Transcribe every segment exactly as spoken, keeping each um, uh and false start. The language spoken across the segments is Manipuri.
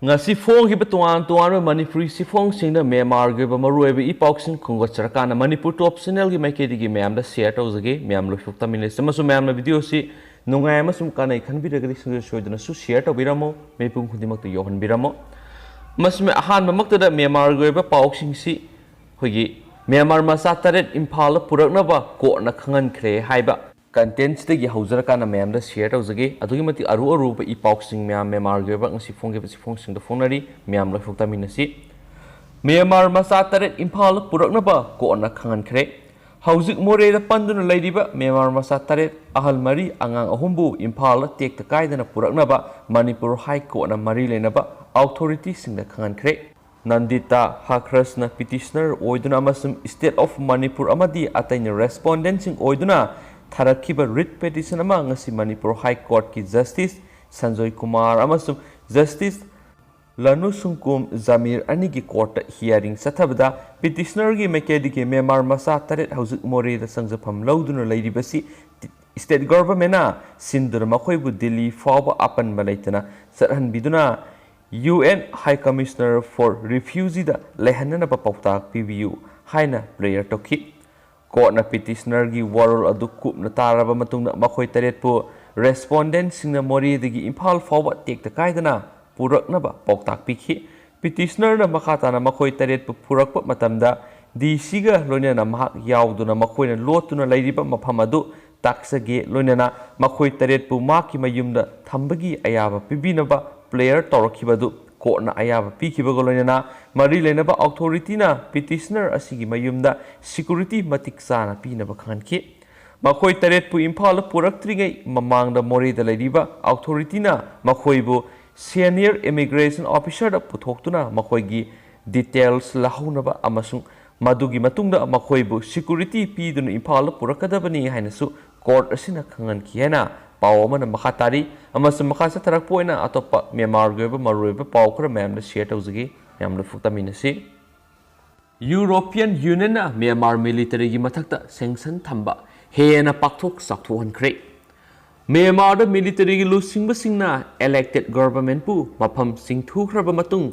ꯉꯁꯤ ꯐꯣꯡꯈꯤꯕ ꯇꯣꯉꯥꯟ ꯇꯣꯉꯥꯟꯕ ꯃꯅꯤꯄꯨꯔꯤ ꯆꯦꯐꯣꯡꯁꯤꯡꯗ ꯃ꯭ꯌꯥꯟꯃꯥꯔꯒꯤ ꯑꯣꯏꯕ ꯃꯔꯨꯑꯣꯏꯕ ꯏ ꯄꯥꯎꯁꯤꯡ ꯈꯣꯝꯒꯠꯆꯔꯀꯥꯟꯗ ꯃꯅꯤꯄꯨꯔ ꯇꯣꯞ ꯆꯦꯅꯦꯜꯒꯤ ꯃꯥꯏꯀꯩꯗꯒꯤ ꯃꯌꯥꯝꯗ ꯁꯤꯌꯔ ꯇꯧꯖꯒꯦ꯫ ꯃꯌꯥꯝ ꯂꯣꯏꯐꯨꯛ ꯇꯥꯃꯤꯟꯅꯁꯤ ꯑꯃꯁꯨꯡ ꯃꯌꯥꯝꯅ ꯚꯤꯗꯤꯑꯣꯁꯤ ꯅꯨꯡꯉꯥꯏ ꯑꯃꯁꯨꯡ ꯀꯥꯟꯅꯩ ꯈꯟꯕꯤꯔꯒꯗꯤ ꯁꯨꯡꯁꯣꯏ ꯁꯣꯏꯗꯅꯁꯨ ꯁꯤꯌꯔ ꯇꯧꯕꯤꯔꯝꯃꯨ, ꯃꯤꯄꯨꯝ ꯈꯨꯗꯤꯡꯃꯛꯇ ꯌꯧꯍꯟꯕꯤꯔꯝꯃꯨ꯫ ꯃꯁꯤꯃ ꯑꯍꯥꯟꯕꯃꯛꯇꯗ ꯃ꯭ꯌꯥꯟꯃꯥꯔꯒꯤ ꯑꯣꯏꯕ ꯄꯥꯎꯁꯤꯡꯁꯤ ꯑꯩꯈꯣꯏꯒꯤ ꯃ꯭ꯌꯥꯟꯃꯥꯔ ꯃꯆꯥ ꯇꯔꯦꯠ ꯏꯝꯐꯥꯜꯗ ꯄꯨꯔꯛꯅꯕ ꯀꯣꯔꯠꯅ ꯈꯪꯍꯟꯈ꯭ꯔꯦ ꯍꯥꯏꯕ ꯀꯟꯇꯦꯟꯁꯤꯗꯒꯤ ꯍꯧꯖꯔꯀꯥꯟꯗ ꯃꯌꯥꯝꯗ ꯁꯤꯌꯔ ꯇꯧꯖꯒꯦ꯫ ꯑꯗꯨꯛꯀꯤ ꯃꯇꯤꯛ ꯑꯔꯨ ꯑꯔꯨꯕ ꯏ ꯄꯥꯎꯁꯤꯡ ꯃꯌꯥꯝ ꯃ꯭ꯌꯥꯟꯃꯥꯔꯒꯤ ꯑꯣꯏꯕ ꯉꯁꯤ ꯐꯣꯡꯈꯤꯕ ꯆꯦꯐꯣꯡꯁꯤꯡꯗ ꯐꯣꯡꯅꯔꯤ꯫ ꯃꯌꯥꯝ ꯂꯣꯏꯐꯨꯛ ꯇꯥꯃꯤꯟꯅꯁꯤ꯫ ꯃ꯭ꯌꯥꯟꯃꯥꯔ ꯃꯆꯥ ꯇꯔꯦꯠ ꯏꯝꯐꯥꯜꯗ ꯄꯨꯔꯛꯅꯕ ꯀꯣꯔꯠꯅ ꯈꯪꯍꯟꯈ꯭ꯔꯦ꯫ ꯍꯧꯖꯤꯛ ꯃꯣꯔꯦꯗ ꯄꯟꯗꯨꯅ ꯂꯩꯔꯤꯕ ꯃ꯭ꯌꯥꯟꯃꯥꯔ ꯃꯆꯥ ꯇꯔꯦꯠ, ꯑꯍꯜ ꯃꯔꯤ, ꯑꯉꯥꯡ ꯑꯍꯨꯝꯕꯨ ꯏꯝꯐꯥꯜꯗ ꯇꯦꯛꯇ ꯀꯥꯏꯗꯅ ꯄꯨꯔꯛꯅꯕ ꯃꯅꯤꯄꯨꯔ ꯍꯥꯏ ꯀꯣꯔꯠꯅ ꯃꯔꯤ ꯂꯩꯅꯕ ꯑꯣꯊꯣꯔꯤꯇꯤꯁꯤꯡꯗ ꯈꯪꯍꯟꯈ꯭ꯔꯦ꯫ ꯅꯟꯗꯤꯇꯥ ꯍꯥꯀ꯭ꯔꯁꯅ ꯄꯤꯇꯤꯁꯅꯔ ꯑꯣꯏꯗꯨꯅ ꯑꯃꯁꯨꯡ ꯁ꯭ꯇꯦꯠ ꯑꯣꯐ ꯃꯅꯤꯄꯨꯔ ꯑꯃꯗꯤ ꯑꯇꯩꯅ ꯔꯦꯁꯄꯣꯟꯗꯦꯟꯠꯁꯤꯡ ꯑꯣꯏꯗꯨꯅ ꯊꯥꯔꯛꯈꯤꯕ ꯔꯤꯠ ꯄꯤꯇꯤꯁꯟ ꯑꯃ ꯉꯁꯤ ꯃꯅꯤꯄꯨꯔ ꯍꯥꯏ ꯀꯣꯔꯠꯀꯤ ꯖꯁꯇꯤꯁ ꯁꯟꯖꯣꯏ ꯀꯨꯃꯥꯔ ꯑꯃꯁꯨꯡ ꯖꯁꯇꯤꯁ ꯂꯅꯨ ꯁꯨꯡꯀꯨꯝ ꯖꯃꯤꯔ ꯑꯅꯤꯒꯤ ꯀꯣꯔꯠꯇ ꯍꯤꯌꯥꯔꯤꯡ ꯆꯠꯊꯕꯗ ꯄꯤꯇꯤꯁꯅꯔꯒꯤ ꯃꯥꯏꯀꯩꯗꯒꯤ ꯃ꯭ꯌꯥꯟꯃꯥꯔ ꯃꯆꯥ ꯇꯔꯦꯠ ꯍꯧꯖꯤꯛ ꯃꯣꯔꯦꯗ ꯆꯪꯖꯐꯝ ꯂꯧꯗꯨꯅ ꯂꯩꯔꯤꯕꯁꯤ ꯁ꯭ꯇꯦꯠ ꯒꯚꯔꯟꯃꯦꯟꯅ ꯁꯤꯟꯗꯨꯅ ꯃꯈꯣꯏꯕꯨ ꯗꯤꯜꯂꯤ ꯐꯥꯎꯕ ꯑꯄꯟꯕ ꯂꯩꯇꯅ ꯆꯠꯍꯟꯕꯤꯗꯨꯅ U N high commissioner for ꯔꯤꯐ꯭ꯌꯨꯖꯤꯗ ꯂꯩꯍꯟꯅꯅꯕ ꯄꯥꯎꯇꯥꯛ ꯄꯤꯕꯤꯌꯨ ꯍꯥꯏꯅ ꯄ꯭ꯔꯦꯌꯔ ꯇꯧꯈꯤ꯫ ꯀꯣꯔꯠꯅ ꯄꯤꯇꯤꯁꯅꯔꯒꯤ ꯋꯥꯔꯣꯜ ꯑꯗꯨ ꯀꯨꯞꯅ ꯇꯥꯔꯕ ꯃꯇꯨꯡꯗ ꯃꯈꯣꯏ ꯇꯔꯦꯠꯄꯨ ꯔꯦꯁꯄꯣꯟꯗꯦꯟꯠꯁꯤꯡꯅ ꯃꯣꯔꯦꯗꯒꯤ ꯏꯝꯐꯥꯜ ꯐꯥꯎꯕ ꯇꯦꯛꯇ ꯀꯥꯏꯗꯅ ꯄꯨꯔꯛꯅꯕ ꯄꯥꯎꯇꯥꯛ ꯄꯤꯈꯤ꯫ ꯄꯤꯇꯤꯁꯅꯔꯅ ꯃꯈꯥ ꯇꯥꯅ ꯃꯈꯣꯏ ꯇꯔꯦꯠꯄꯨ ꯄꯨꯔꯛꯄ ꯃꯇꯝꯗ ꯗꯤ ꯁꯤꯒ ꯂꯣꯏꯅꯅ ꯃꯍꯥꯛ ꯌꯥꯎꯗꯨꯅ ꯃꯈꯣꯏꯅ ꯂꯣꯠꯇꯨꯅ ꯂꯩꯔꯤꯕ ꯃꯐꯝ ꯑꯗꯨ ꯇꯥꯛꯆꯒꯦ, ꯂꯣꯏꯅꯅ ꯃꯈꯣꯏ ꯇꯔꯦꯠꯄꯨ ꯃꯍꯥꯛꯀꯤ ꯃꯌꯨꯝꯗ ꯊꯝꯕꯒꯤ ꯑꯌꯥꯕ ꯄꯤꯕꯤꯅꯕ ꯄ꯭ꯔꯦꯌꯔ ꯇꯧꯔꯛꯈꯤꯕ ꯑꯗꯨ ꯀꯣꯔꯠꯅ ꯑꯌꯥꯕ ꯄꯤꯈꯤꯕꯒ ꯂꯣꯏꯅꯅ ꯃꯔꯤ ꯂꯩꯅꯕ ꯑꯣꯊꯣꯔꯤꯇꯤꯅ ꯄꯤꯇꯤꯁꯅꯔ ꯑꯁꯤꯒꯤ ꯃꯌꯨꯝꯗ ꯁꯦꯀ꯭ꯌꯨꯔꯤꯇꯤ ꯃꯇꯤꯛ ꯆꯥꯅ ꯄꯤꯅꯕ ꯈꯪꯍꯟꯈꯤ꯫ ꯃꯈꯣꯏ ꯇꯔꯦꯠꯄꯨ ꯏꯝꯐꯥꯜꯗ ꯄꯨꯔꯛꯇ꯭ꯔꯤꯉꯩ ꯃꯃꯥꯡꯗ ꯃꯣꯔꯦꯗ ꯂꯩꯔꯤꯕ ꯑꯣꯊꯣꯔꯤꯇꯤꯅ ꯃꯈꯣꯏꯕꯨ ꯁꯦꯅꯤꯌꯔ ꯏꯃꯤꯒ꯭ꯔꯦꯁꯟ ꯑꯣꯐꯤꯁꯔꯗ ꯄꯨꯊꯣꯛꯇꯨꯅ ꯃꯈꯣꯏꯒꯤ ꯗꯤꯇꯦꯜꯁ ꯂꯧꯍꯧꯅꯕ ꯑꯃꯁꯨꯡ ꯃꯗꯨꯒꯤ ꯃꯇꯨꯡꯗ ꯃꯈꯣꯏꯕꯨ ꯁꯦꯀ꯭ꯌꯨꯔꯤꯇꯤ ꯄꯤꯗꯨꯅ ꯏꯝꯐꯥꯜꯗ ꯄꯨꯔꯛꯀꯗꯕꯅꯤ ꯍꯥꯏꯅꯁꯨ ꯀꯣꯔꯠ ꯑꯁꯤꯅ ꯈꯪꯍꯟꯈꯤ ꯍꯥꯏꯅ ꯄꯥꯎ ꯑꯃꯅ ꯃꯈꯥ ꯇꯥꯔꯤ꯫ ꯑꯃꯁꯨꯡ ꯃꯈꯥ ꯆꯠꯊꯔꯛꯄ ꯑꯣꯏꯅ ꯑꯇꯣꯞꯄ ꯃ꯭ꯌꯥꯟꯃꯥꯔꯒꯤ ꯑꯣꯏꯕ ꯃꯔꯨꯑꯣꯏꯕ ꯄꯥꯎ ꯈꯔ ꯃꯌꯥꯝꯗ ꯁꯤꯌꯔ ꯇꯧꯖꯒꯦ꯫ ꯃꯌꯥꯝ ꯂꯣꯏꯐꯨꯛ ꯇꯥꯃꯤꯟꯅꯁꯤ꯫ ꯌꯨꯔꯣꯄꯤꯌꯟ ꯌꯨꯅꯤꯌꯟꯅ ꯃ꯭ꯌꯥꯟꯃꯥꯔ ꯃꯤꯂꯤꯇꯔꯤꯒꯤ ꯃꯊꯛꯇ ꯁꯦꯡꯁꯟ ꯊꯝꯕ ꯍꯦꯟꯅ ꯄꯥꯛꯊꯣꯛ ꯆꯥꯎꯊꯣꯛꯍꯟꯈ꯭ꯔꯦ꯫ ꯃ꯭ꯌꯥꯟꯃꯥꯔꯗ ꯃꯤꯂꯤꯇꯔꯤꯒꯤ ꯂꯨꯆꯤꯡꯕꯁꯤꯡꯅ elected governmentꯄꯨ ꯃꯐꯝ ꯆꯤꯡꯊꯨꯈ꯭ꯔꯕ ꯃꯇꯨꯡ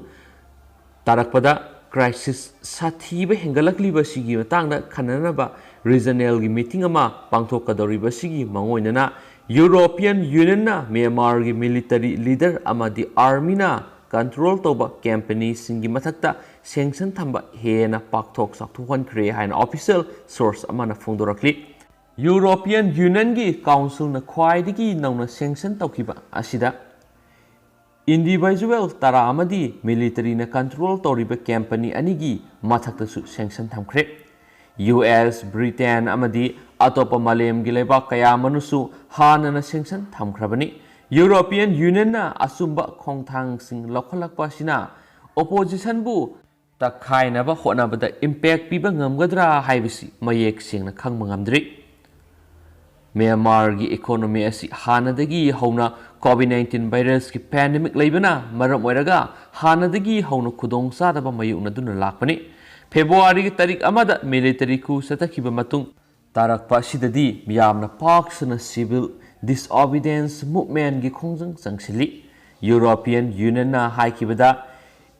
ꯇꯥꯔꯛꯄꯗ crisis ꯁꯥꯊꯤꯕ ꯍꯦꯟꯒꯠꯂꯛꯂꯤꯕ ꯑꯁꯤꯒꯤ ꯃꯇꯥꯡꯗ ꯈꯟꯅꯅꯕ regionalꯒꯤ meeting ꯑꯃ ꯄꯥꯡꯊꯣꯛꯀꯗꯧꯔꯤꯕ ꯑꯁꯤꯒꯤ ꯃꯥꯡꯑꯣꯏꯅꯅ European Unionꯅ ꯃ꯭ꯌꯥꯟꯃꯥꯔꯒꯤ military leader ꯑꯃꯗꯤ armyꯅ control ꯇꯧꯕ companyꯁꯤꯡꯒꯤ ꯃꯊꯛꯇ sanction ꯊꯝꯕ ꯍꯦꯟꯅ ꯄꯥꯛꯊꯣꯛ ꯆꯥꯎꯊꯣꯛꯍꯟꯈ꯭ꯔꯦ ꯍꯥꯏꯅ official source ꯑꯃꯅ ꯐꯣꯡꯗꯣꯔꯛꯂꯤ꯫ European Unionꯒꯤ councilꯅ ꯈ꯭ꯋꯥꯏꯗꯒꯤ ꯅꯧꯅ sanction ꯇꯧꯈꯤꯕ ꯑꯁꯤꯗ individual ꯇꯔꯥ ꯑꯃꯗꯤ militaryꯅ control ꯇꯧꯔꯤꯕ company ꯑꯅꯤꯒꯤ ꯃꯊꯛꯇꯁꯨ sanction ꯊꯝꯈ꯭ꯔꯦ꯫ US, Britain ꯑꯃꯗꯤ ꯑꯇꯣꯞꯄ ꯃꯥꯂꯦꯝꯒꯤ ꯂꯩꯕꯥꯛ ꯀꯌꯥ ꯑꯃꯅꯁꯨ ꯍꯥꯟꯅꯅ sanction ꯊꯝꯈ꯭ꯔꯕꯅꯤ꯫ European Unionꯅ ꯑꯆꯨꯝꯕ ꯈꯣꯡꯊꯥꯡꯁꯤꯡ ꯂꯧꯈꯠꯂꯛꯄ ꯑꯁꯤꯅ oppositionꯕꯨ ꯇꯛꯈꯥꯏꯅꯕ ꯍꯣꯠꯅꯕꯗ impact ꯄꯤꯕ ꯉꯝꯒꯗ꯭ꯔꯥ ꯍꯥꯏꯕꯁꯤ ꯃꯌꯦꯛ ꯁꯦꯡꯅ ꯈꯪꯕ ꯉꯝꯗ꯭ꯔꯤ꯫ ꯃ꯭ꯌꯥꯟꯃꯥꯔꯒꯤ economy ꯑꯁꯤ ꯍꯥꯟꯅꯗꯒꯤ ꯍꯧꯅ COVID nineteen virusꯀꯤ pandemic ꯂꯩꯕꯅ ꯃꯔꯝ ꯑꯣꯏꯔꯒ ꯍꯥꯟꯅꯗꯒꯤ ꯍꯧꯅ ꯈꯨꯗꯣꯡꯆꯥꯗꯕ ꯃꯥꯌꯣꯛꯅꯗꯨꯅ ꯂꯥꯛꯄꯅꯤ꯫ Februaryꯒꯤ ꯇꯥꯔꯤꯛ ꯑꯃꯗ military coup ꯆꯠꯊꯈꯤꯕ ꯃꯇꯨꯡ ꯇꯥꯔꯛꯄ ꯑꯁꯤꯗꯗꯤ ꯌꯥꯝꯅ ꯄꯥꯛ ꯁꯟꯅ civil disobedience movementꯀꯤ ꯈꯣꯡꯖꯪ ꯆꯪꯁꯤꯜꯂꯤ꯫ European Unionꯅ ꯍꯥꯏꯈꯤꯕꯗ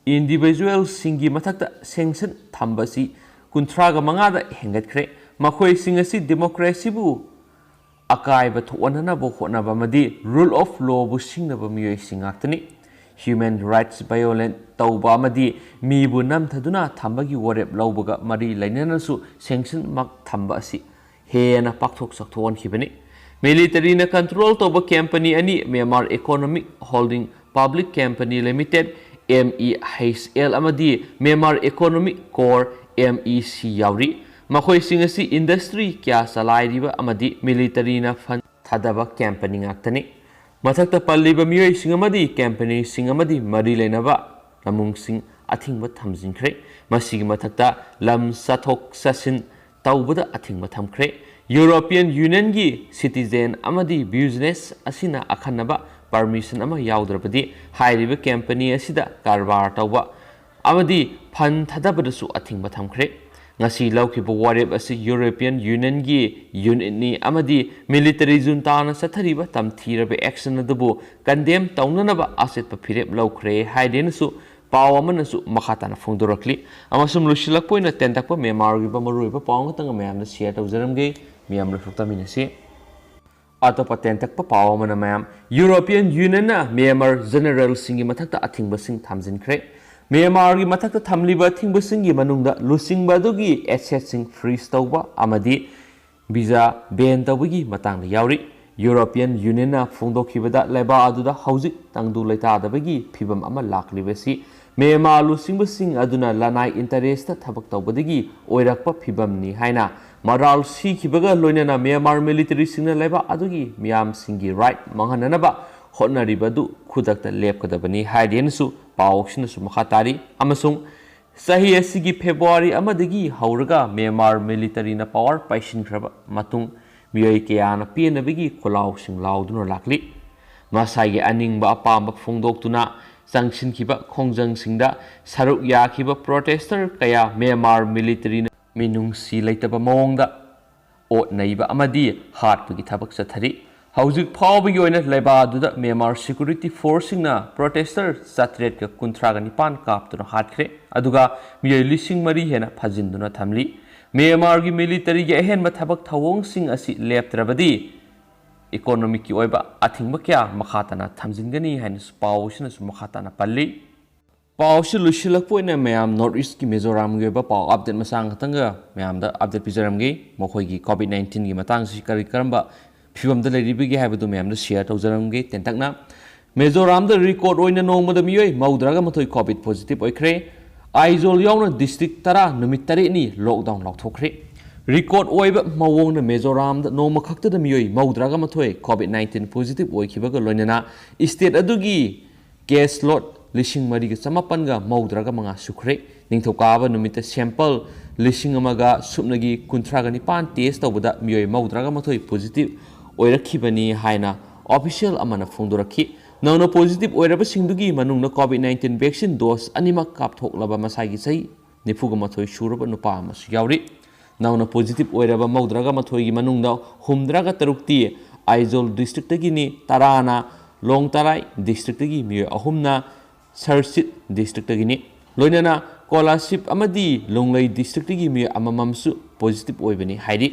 individualꯁꯤꯡꯒꯤ ꯃꯊꯛꯇ sanction ꯊꯝꯕ ꯑꯁꯤ ꯀꯨꯟꯊ꯭ꯔꯥꯒ ꯃꯉꯥꯗ ꯍꯦꯟꯒꯠꯈ꯭ꯔꯦ꯫ ꯃꯈꯣꯏꯁꯤꯡ ꯑꯁꯤ democracyꯕꯨ ꯑꯀꯥꯏꯕ ꯊꯣꯛꯍꯟꯅꯅꯕ ꯍꯣꯠꯅꯕ ꯑꯃꯗꯤ rule of lawꯕꯨ ꯁꯤꯡꯅꯕ ꯃꯤꯑꯣꯏꯁꯤꯡ ꯉꯥꯛꯇꯅꯤ꯫ Human rights violate ꯇꯧꯕ ꯑꯃꯗꯤ ꯃꯤꯕꯨ ꯅꯝꯊꯗꯨꯅ ꯊꯝꯕꯒꯤ ꯋꯥꯔꯦꯞ ꯂꯧꯕꯒ ꯃꯔꯤ ꯂꯩꯅꯅꯁꯨ sanction ꯃꯛ ꯊꯝꯕ ꯑꯁꯤ ꯍꯦꯟꯅ ꯄꯥꯛꯊꯣꯛ ꯆꯥꯎꯊꯣꯛꯍꯟꯈꯤꯕꯅꯤ꯫ Militaryꯅ control ꯇꯧꯕ company ꯑꯅꯤ, Myanmar Economic Holding Public Company Limited, MEHL, ꯑꯃꯗꯤ Myanmar Economic Core, MEC, ꯌꯥꯎꯔꯤ꯫ ꯃꯈꯣꯏꯁꯤꯡ ꯑꯁꯤ industry ꯀꯌꯥ ꯆꯂꯥꯏꯔꯤꯕ ꯑꯃꯗꯤ militaryꯅ fund ꯊꯥꯗꯕ company ꯉꯥꯛꯇꯅꯤ꯫ ꯃꯊꯛꯇ ꯄꯜꯂꯤꯕ ꯃꯤꯑꯣꯏꯁꯤꯡ ꯑꯃꯗꯤ companyꯁꯤꯡ ꯑꯃꯗꯤ ꯃꯔꯤ ꯂꯩꯅꯕ ꯂꯝꯃꯨꯡꯁꯤꯡ ꯑꯊꯤꯡꯕ ꯊꯝꯖꯤꯟꯈ꯭ꯔꯦ꯫ ꯃꯁꯤꯒꯤ ꯃꯊꯛꯇ ꯂꯝ ꯆꯠꯊꯣꯛ ꯆꯠꯁꯤꯟ ꯇꯧꯕꯗ ꯑꯊꯤꯡꯕ ꯊꯝꯈ꯭ꯔꯦ꯫ European Unionꯒꯤ citizen ꯑꯃꯗꯤ business ꯑꯁꯤꯅ ꯑꯈꯟꯅꯕ permission ꯑꯃ ꯌꯥꯎꯗ꯭ꯔꯕꯗꯤ ꯍꯥꯏꯔꯤꯕ company ꯑꯁꯤꯗ ꯀꯔꯕꯥꯔ ꯇꯧꯕ ꯑꯃꯗꯤ fund ꯊꯥꯗꯕꯗꯁꯨ ꯑꯊꯤꯡꯕ ꯊꯝꯈ꯭ꯔꯦ꯫ ꯉꯁꯤ ꯂꯧꯈꯤꯕ ꯋꯥꯔꯦꯞ ꯑꯁꯤ ꯌꯨꯔꯣꯄꯤꯌꯟ ꯌꯨꯅꯤꯌꯟꯒꯤ ꯌꯨꯅꯤꯠꯅꯤ ꯑꯃꯗꯤ ꯃꯤꯂꯤꯇꯔꯤ ꯖꯨꯟꯇꯥꯅ ꯆꯠꯊꯔꯤꯕ ꯇꯝꯊꯤꯔꯕ ꯑꯦꯛꯁꯟ ꯑꯗꯨꯕꯨ ꯀꯟꯗꯦꯝ ꯇꯧꯅꯅꯕ ꯑꯆꯦꯠꯄ ꯐꯤꯔꯦꯞ ꯂꯧꯈ꯭ꯔꯦ ꯍꯥꯏꯗꯦꯅꯁꯨ ꯄꯥꯎ ꯑꯃꯅꯁꯨ ꯃꯈꯥ ꯇꯥꯅ ꯐꯣꯡꯗꯣꯔꯛꯂꯤ꯫ ꯑꯃꯁꯨꯡ ꯂꯣꯏꯁꯤꯜꯂꯛꯄ ꯑꯣꯏꯅ ꯇꯦꯟꯇꯛꯄ ꯃ꯭ꯌꯥꯟꯃꯥꯔꯒꯤ ꯑꯣꯏꯕ ꯃꯔꯨꯑꯣꯏꯕ ꯄꯥꯎ ꯑꯃꯈꯛꯇꯪ ꯃꯌꯥꯝꯗ ꯁꯤꯌꯔ ꯇꯧꯖꯔꯝꯒꯦ꯫ ꯃꯌꯥꯝ ꯂꯣꯏꯊꯣꯛꯇꯃꯤꯟꯅꯁꯤ꯫ ꯑꯇꯣꯞꯄ ꯇꯦꯟꯇꯛꯄ ꯄꯥꯎ ꯑꯃꯅ ꯃꯌꯥꯝ ꯌꯨꯔꯣꯄꯤꯌꯟ ꯌꯨꯅꯤꯌꯟꯅ ꯃ꯭ꯌꯥꯟꯃꯥꯔ ꯖꯦꯅꯔꯦꯜꯁꯤꯡꯒꯤ ꯃꯊꯛꯇ ꯑꯊꯤꯡꯕꯁꯤꯡ ꯊꯝꯖꯤꯟꯈ꯭ꯔꯦ꯫ ꯃ꯭ꯌꯥꯟꯃꯥꯔꯒꯤ ꯃꯊꯛꯇ ꯊꯝꯂꯤꯕ ꯑꯊꯤꯡꯕꯁꯤꯡꯒꯤ ꯃꯅꯨꯡꯗ ꯂꯨꯆꯤꯡꯕ ꯑꯗꯨꯒꯤ ꯑꯦꯁꯦꯠꯁꯤꯡ ꯐ꯭ꯔꯤꯖ ꯇꯧꯕ ꯑꯃꯗꯤ ꯚꯤꯖꯥ ꯕꯦꯟ ꯇꯧꯕꯒꯤ ꯃꯇꯥꯡꯗ ꯌꯥꯎꯔꯤ꯫ ꯌꯨꯔꯣꯄꯤꯌꯟ ꯌꯨꯅꯤꯌꯟꯅ ꯐꯣꯡꯗꯣꯛꯈꯤꯕꯗ ꯂꯩꯕꯥꯛ ꯑꯗꯨꯗ ꯍꯧꯖꯤꯛ ꯇꯪꯗꯨ ꯂꯩꯇꯥꯗꯕꯒꯤ ꯐꯤꯕꯝ ꯑꯃ ꯂꯥꯛꯂꯤꯕꯁꯤ ꯃ꯭ꯌꯥꯟꯃꯥꯔ ꯂꯨꯆꯤꯡꯕꯁꯤꯡ ꯑꯗꯨꯅ ꯂꯅꯥꯏ ꯏꯟꯇꯔꯦꯁꯇ ꯊꯕꯛ ꯇꯧꯕꯗꯒꯤ ꯑꯣꯏꯔꯛꯄ ꯐꯤꯕꯝꯅꯤ ꯍꯥꯏꯅ ꯃꯔꯥꯜ ꯁꯤꯈꯤꯕꯒ ꯂꯣꯏꯅꯅ ꯃ꯭ꯌꯥꯟꯃꯥꯔ ꯃꯤꯂꯤꯇꯔꯤꯁꯤꯡꯅ ꯂꯩꯕꯥꯛ ꯑꯗꯨꯒꯤ ꯃꯤꯌꯥꯝꯁꯤꯡꯒꯤ ꯔꯥꯏꯠ ꯃꯥꯡꯍꯟꯅꯅꯕ ꯍꯣꯠꯅꯔꯤꯕ ꯑꯗꯨ ꯈꯨꯗꯛꯇ ꯂꯦꯞꯀꯗꯕꯅꯤ ꯍꯥꯏꯗꯦꯅꯁꯨ ꯄꯥꯎ ꯑꯁꯤꯅꯁꯨ ꯃꯈꯥ ꯇꯥꯔꯤ꯫ ꯑꯃꯁꯨꯡ ꯆꯍꯤ ꯑꯁꯤꯒꯤ ꯐꯦꯕ꯭ꯔꯨꯋꯥꯔꯤ ꯑꯃꯗꯒꯤ ꯍꯧꯔꯒ ꯃ꯭ꯌꯥꯟꯃꯥꯔ ꯃꯤꯂꯤꯇꯔꯤꯅ ꯄꯥꯋꯔ ꯄꯥꯏꯁꯤꯟꯈ꯭ꯔꯕ ꯃꯇꯨꯡ ꯃꯤꯑꯣꯏ ꯀꯌꯥꯅ ꯄꯦꯟꯅꯕꯒꯤ ꯈꯣꯜꯂꯥꯎꯁꯤꯡ ꯂꯥꯎꯗꯨꯅ ꯂꯥꯛꯂꯤ꯫ ꯃꯁꯥꯒꯤ ꯑꯅꯤꯡꯕ ꯑꯄꯥꯝꯕ ꯐꯣꯡꯗꯣꯛꯇꯨꯅ ꯆꯪꯁꯤꯟꯈꯤꯕ ꯈꯣꯡꯖꯪꯁꯤꯡꯗ ꯁꯔꯨꯛ ꯌꯥꯈꯤꯕ ꯄ꯭ꯔꯣꯇꯦꯁꯇꯔ ꯀꯌꯥ ꯃ꯭ꯌꯥꯟꯃꯥꯔ ꯃꯤꯂꯤꯇꯔꯤꯅ ꯃꯤꯅꯨꯡꯁꯤ ꯂꯩꯇꯕ ꯃꯑꯣꯡꯗ ꯑꯣꯠ ꯅꯩꯕ ꯑꯃꯗꯤ ꯍꯥꯠꯄꯒꯤ ꯊꯕꯛ ꯆꯠꯊꯔꯤ꯫ ꯍꯧꯖꯤꯛ ꯐꯥꯎꯕꯒꯤ ꯑꯣꯏꯅ ꯂꯩꯕꯥꯛ ꯑꯗꯨꯗ ꯃ꯭ꯌꯥꯟꯃꯥꯔ ꯁꯦꯀ꯭ꯌꯨꯔꯤꯇꯤ ꯐꯣꯔꯁꯁꯤꯡꯅ ꯄ꯭ꯔꯣꯇꯦꯁꯇꯔ ꯆꯥꯇ꯭ꯔꯦꯠꯀ ꯀꯨꯟꯊ꯭ꯔꯥꯒ ꯅꯤꯄꯥꯟ ꯀꯥꯞꯇꯨꯅ ꯍꯥꯠꯈ꯭ꯔꯦ, ꯑꯗꯨꯒ ꯃꯤꯑꯣꯏ ꯂꯤꯁꯤꯡ ꯃꯔꯤ ꯍꯦꯟꯅ ꯐꯥꯖꯤꯟꯗꯨꯅ ꯊꯝꯂꯤ꯫ ꯃ꯭ꯌꯥꯟꯃꯥꯔꯒꯤ ꯃꯤꯂꯤꯇꯔꯤꯒꯤ ꯑꯍꯦꯟꯕ ꯊꯕꯛ ꯊꯧꯑꯣꯡꯁꯤꯡ ꯑꯁꯤ ꯂꯦꯞꯇ꯭ꯔꯕꯗꯤ ꯏꯀꯣꯅꯣꯃꯤꯛꯀꯤ ꯑꯣꯏꯕ ꯑꯊꯤꯡꯕ ꯀꯌꯥ ꯃꯈꯥ ꯇꯥꯅ ꯊꯝꯖꯤꯟꯒꯅꯤ ꯍꯥꯏꯅꯁꯨ ꯄꯥꯎ ꯑꯁꯤꯅꯁꯨ ꯃꯈꯥ ꯇꯥꯅ ꯄꯜꯂꯤ꯫ ꯄꯥꯎꯁꯤ ꯂꯣꯏꯁꯤꯜꯂꯛꯄ ꯑꯣꯏꯅ ꯃꯌꯥꯝ ꯅꯣꯔꯠ ꯏꯁꯀꯤ ꯃꯤꯖꯣꯔꯥꯝꯒꯤ ꯑꯣꯏꯕ ꯄꯥꯎ ꯑꯞꯗꯦꯠ ꯃꯆꯥ ꯈꯛꯇꯪꯒ ꯃꯌꯥꯝꯗ ꯑꯞꯗꯦꯠ ꯄꯤꯖꯔꯝꯒꯦ꯫ ꯃꯈꯣꯏꯒꯤ ꯀꯣꯚꯤꯗ ꯅꯥꯏꯟꯇꯤꯟꯒꯤ ꯃꯇꯥꯡꯁꯤ ꯀꯔꯤ ꯀꯔꯝꯕ ꯐꯤꯕꯝꯗ ꯂꯩꯔꯤꯕꯒꯦ ꯍꯥꯏꯕꯗꯨ ꯃꯌꯥꯝꯗ ꯁꯤꯌꯔ ꯇꯧꯖꯔꯝꯒꯦ ꯇꯦꯟꯇꯛꯅ꯫ ꯃꯤꯖꯣꯔꯥꯝꯗ ꯔꯦꯀꯣꯔꯗ ꯑꯣꯏꯅ ꯅꯣꯡꯃꯗ ꯃꯤꯑꯣꯏ ꯃꯧꯗ꯭ꯔꯥꯒ ꯃꯥꯊꯣꯏ ꯀꯣꯚꯤꯗ ꯄꯣꯖꯤꯇꯤꯚ ꯑꯣꯏꯈ꯭ꯔꯦ꯫ ꯑꯥꯏꯖꯣꯜ ꯌꯥꯎꯅ ꯗꯤꯁꯇ꯭ꯔꯤꯛ ꯇꯔꯥ ꯅꯨꯃꯤꯠ ꯇꯔꯦꯠꯅꯤ ꯂꯣꯛꯗꯥꯎꯟ ꯂꯥꯎꯊꯣꯛꯈ꯭ꯔꯦ꯫ ꯔꯦꯀꯣꯔꯗ ꯑꯣꯏꯕ ꯃꯑꯣꯡꯗ ꯃꯤꯖꯣꯔꯥꯝꯗ ꯅꯣꯡꯃ ꯈꯛꯇꯗ ꯃꯤꯑꯣꯏ ꯃꯧꯗ꯭ꯔꯥꯒ ꯃꯥꯊꯣꯏ ꯀꯣꯚꯤꯗ ꯅꯥꯏꯟꯇꯤꯟ ꯄꯣꯖꯤꯇꯤꯚ ꯑꯣꯏꯈꯤꯕꯒ ꯂꯣꯏꯅꯅ ꯁ꯭ꯇꯦꯠ ꯑꯗꯨꯒꯤ ꯀꯦꯁ ꯂꯣꯗ ꯂꯤꯁꯤꯡ ꯃꯔꯤꯒ ꯆꯃꯥꯄꯟꯒ ꯃꯧꯗ꯭ꯔꯥꯒ ꯃꯉꯥ ꯁꯨꯈ꯭ꯔꯦ꯫ ꯅꯤꯡꯊꯧꯀꯥꯕ ꯅꯨꯃꯤꯠꯇ ꯁꯦꯝꯄꯜ ꯂꯤꯁꯤꯡ ꯑꯃꯒ ꯁꯨꯞꯅꯒꯤ ꯀꯨꯟꯊ꯭ꯔꯥꯒ ꯅꯤꯄꯥꯟ ꯇꯦꯁ ꯇꯧꯕꯗ ꯃꯤꯑꯣꯏ ꯃꯧꯗ꯭ꯔꯥꯒ ꯃꯥꯊꯣꯏ ꯄꯣꯖꯤꯇꯤꯚ ꯑꯣꯏꯔꯛꯈꯤꯕꯅꯤ ꯍꯥꯏꯅ ꯑꯣꯐꯤꯁꯤꯌꯦꯜ ꯑꯃꯅ ꯐꯣꯡꯗꯣꯔꯛꯈꯤ꯫ ꯅꯧꯅ ꯄꯣꯖꯤꯇꯤꯚ ꯑꯣꯏꯔꯕꯁꯤꯡꯗꯨꯒꯤ ꯃꯅꯨꯡꯗ ꯀꯣꯚꯤꯗ ꯅꯥꯏꯟꯇꯤꯟ ꯚꯦꯛꯁꯤꯟ ꯗꯣꯁ ꯑꯅꯤꯃꯛ ꯀꯥꯞꯊꯣꯛꯂꯕ ꯃꯁꯥꯒꯤ ꯆꯍꯤ ꯅꯤꯐꯨꯒ ꯃꯥꯊꯣꯏ ꯁꯨꯔꯕ ꯅꯨꯄꯥ ꯑꯃꯁꯨ ꯌꯥꯎꯔꯤ꯫ ꯅꯧꯅ positive ꯑꯣꯏꯔꯕ ꯃꯧꯗ꯭ꯔꯥꯒ ꯃꯥꯊꯣꯏꯒꯤ ꯃꯅꯨꯡꯗ ꯍꯨꯝꯗ꯭ꯔꯥꯒ ꯇꯔꯨꯛꯇꯤ ꯑꯥꯏꯖꯣꯜ districtꯇꯒꯤꯅꯤ, ꯇꯔꯥꯅ ꯂꯣꯡꯇꯔꯥꯏ districtꯇꯒꯤ, ꯃꯤꯑꯣꯏ ꯑꯍꯨꯝꯅ ꯁꯔꯁꯤꯠ districtꯇꯒꯤꯅꯤ꯫ ꯂꯣꯏꯅꯅ ꯀꯣꯂꯥꯁꯤꯕ ꯑꯃꯗꯤ ꯂꯣꯡꯂꯩ districtꯇꯒꯤ ꯃꯤꯑꯣꯏ ꯑꯃꯃꯝꯁꯨ positive ꯑꯣꯏꯕꯅꯤ ꯍꯥꯏꯔꯤ꯫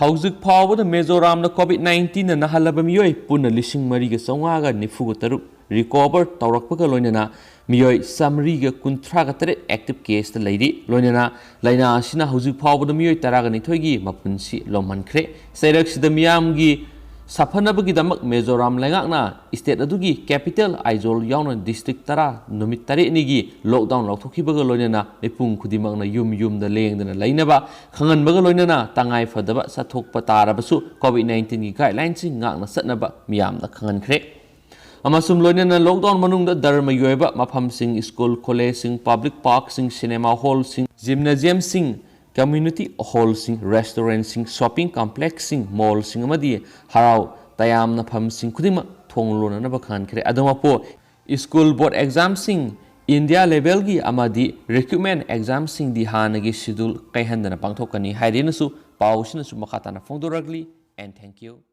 ꯍꯧꯖꯤꯛ ꯐꯥꯎꯕꯗ ꯃꯤꯖꯣꯔꯥꯝꯗ COVID nineteenꯅ ꯅꯥꯍꯜꯂꯕ ꯃꯤꯑꯣꯏ ꯄꯨꯟꯅ ꯂꯤꯁꯤꯡ ꯃꯔꯤꯒ ꯆꯥꯝꯃꯉꯥꯒ ꯅꯤꯐꯨꯒ ꯇꯔꯨꯛ recover ꯇꯧꯔꯛꯄꯒ ꯂꯣꯏꯅꯅ ꯃꯤꯑꯣꯏ ꯆꯥꯃꯔꯤꯒ ꯀꯨꯟꯊ꯭ꯔꯥꯒ ꯇꯔꯦꯠ active caseꯇ ꯂꯩꯔꯤ꯫ ꯂꯣꯏꯅꯅ ꯂꯥꯏꯅꯥ ꯑꯁꯤꯅ ꯍꯧꯖꯤꯛ ꯐꯥꯎꯕꯗ ꯃꯤꯑꯣꯏ ꯇꯔꯥꯒ ꯅꯤꯊꯣꯏꯒꯤ ꯃꯄꯨꯟꯁꯤ ꯂꯣꯝꯍꯟꯈ꯭ꯔꯦ꯫ ꯆꯩꯔꯛꯁꯤꯗ ꯃꯤꯌꯥꯝꯒꯤ ꯁꯥꯐꯅꯕꯒꯤꯗꯃꯛ ꯃꯤꯖꯣꯔꯥꯝ ꯂꯩꯉꯥꯛꯅ state ꯑꯗꯨꯒꯤ capital ꯑꯥꯏꯖꯣꯜ ꯌꯥꯎꯅ district ꯇꯔꯥ ꯅꯨꯃꯤꯠ ꯇꯔꯦꯠꯅꯤꯒꯤ lockdown ꯂꯥꯎꯊꯣꯛꯈꯤꯕꯒ ꯂꯣꯏꯅꯅ ꯃꯤꯄꯨꯝ ꯈꯨꯗꯤꯡꯃꯛꯅ ꯌꯨꯝ ꯌꯨꯝꯗ ꯂꯦꯡꯗꯅ ꯂꯩꯅꯕ ꯈꯪꯍꯟꯕꯒ ꯂꯣꯏꯅꯅ ꯇꯉꯥꯏ ꯐꯗꯕ ꯆꯠꯊꯣꯛꯄ ꯇꯥꯔꯕꯁꯨ COVID nineteenꯒꯤ guidelineꯁꯤꯡ ꯉꯥꯛꯅ ꯆꯠꯅꯕ ꯃꯤꯌꯥꯝꯗ ꯈꯪꯍꯟꯈ꯭ꯔꯦ꯫ ꯑꯃꯁꯨꯡ ꯂꯣꯏꯅꯅ lockdown ꯃꯅꯨꯡꯗ ꯙꯔꯃꯒꯤ ꯑꯣꯏꯕ ꯃꯐꯝꯁꯤꯡ, school, collegeꯁꯤꯡ, public parkꯁꯤꯡ, cinema hallꯁꯤꯡ, gymnasiumꯁꯤꯡ, community hallꯁꯤꯡ, restaurantꯁꯤꯡ, shopping complexꯁꯤꯡ, mallꯁꯤꯡ ꯑꯃꯗꯤ ꯍꯔꯥꯎ ꯇꯌꯥꯝꯅꯐꯝꯁꯤꯡ ꯈꯨꯗꯤꯡꯃꯛ ꯊꯣꯡ ꯂꯣꯟꯅꯅꯕ ꯈꯪꯍꯟꯈ꯭ꯔꯦ꯫ ꯑꯗꯨꯃꯛꯄꯨ school board examꯁꯤꯡ, India levelꯒꯤ ꯑꯃꯗꯤ recruitment examꯁꯤꯡꯗꯤ ꯍꯥꯟꯅꯒꯤ schedule ꯀꯥꯏꯍꯟꯗꯅ ꯄꯥꯡꯊꯣꯛꯀꯅꯤ ꯍꯥꯏꯗꯨꯅꯁꯨ ꯄꯥꯎ ꯑꯁꯤꯅꯁꯨ ꯃꯈꯥ ꯇꯥꯅ ꯐꯣꯡꯗꯣꯔꯛꯂꯤ꯫ And thank you.